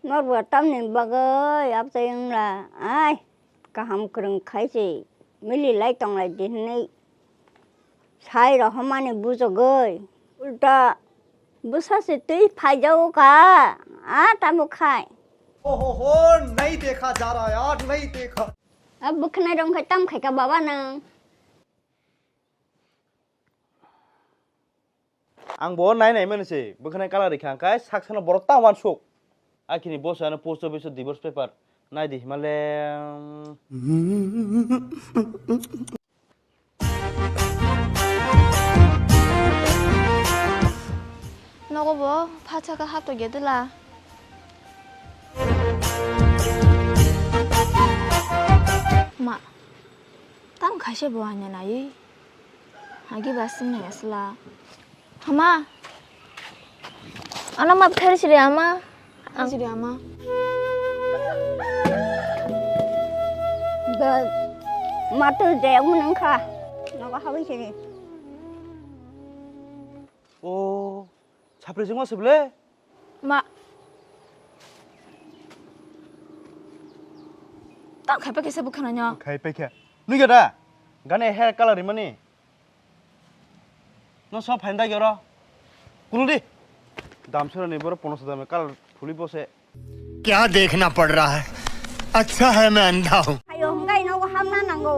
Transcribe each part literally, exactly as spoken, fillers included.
Norbo tamni bagwi abjai wngla, ai, kaham kwrwng khai se mili lai tong lai di hwnwi sai rohormani bujogwi. Ulta bwsa se twi phaijago kha, a tabuk khai. ओहो हो, नहीं देखा जा रहा यार, नहीं देखा। A bwkhanai rong khai tam khai ka baba nang. Ang bo nai nai mani se, bwkhanai colour rikha, hwnkhe sak sano borok ta wansuk. Akini boss ano post office o divorce paper nai di himale. Nogo bo phatsa ka hapto gedela. Ma, tam khaise bo anya nai. Agi ba sing nai asla. Ama. Ano ma bwkhari siri ama. Ang siri ama. Ba, ma tu je ang nang kha. Nogo hawi siri. O, chapri jengma se ble? Ma. Tang khai pa kisa bwkhana nyo. Khai pa khe. Nui gada. Gane hair color rimani. No so phain da gyoro. Kuldi. Dam sura ni boro pono sadam color phuli bose. क्या देखना पड़ रहा है? अच्छा है मैं अंधा हूँ। Ayo, hwnkhe nogo hamna nango.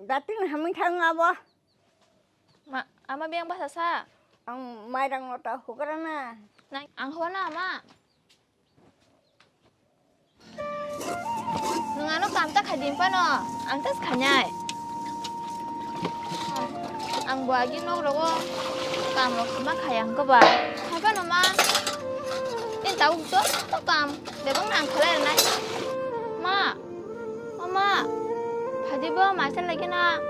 Datin hamwi thang abo. Ma, ama biyang basa sa? Ang mairang no ta hugra na. Nang, ang hwa na ama. Nwng ano kam ta khai din pano, ang tas khainai. Ang bo agi nok rogo kam rok ma khai ang koba. Hai pano ma. Tin ta uk to to kam. Bebang nang khalai nai. Ma. O ma. Phadi bo ma sen lagi na.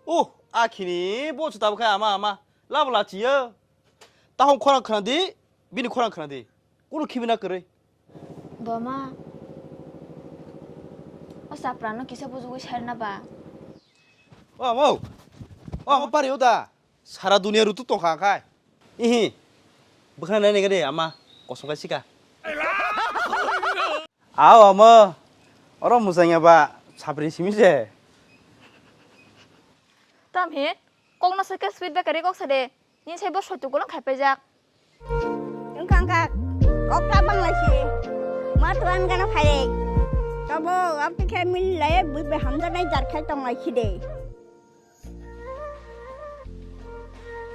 Oh, akhini bo chuta bwkha ama ama. Labo lachiya. Tahong khorang khna di, bini khorang khna di. Kunu khibi na kwrwi. Boma. O sapra no kisa bujugwi sar na ba. O amo. O amo pari o da. Sara dunia rutu tongkha khai. Ihi. Bwkhana nai nai gade ama. Kosong kai sika. Aw amo. Oro musanya ba sapri simi je. Tam he. Kok no sake sweet bakery kok sade. Ni sai bo soitu kolong khai paijak. Wngkha wngkha. Okta banglaisi. Ma tuan gana phai. Tabo abti khe mili lai bui be hamjaknai jar khai tong lai khide.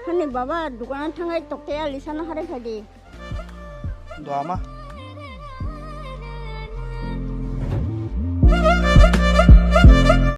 Hani baba dukana thangai tokte ali sana hare phai di. Do ama.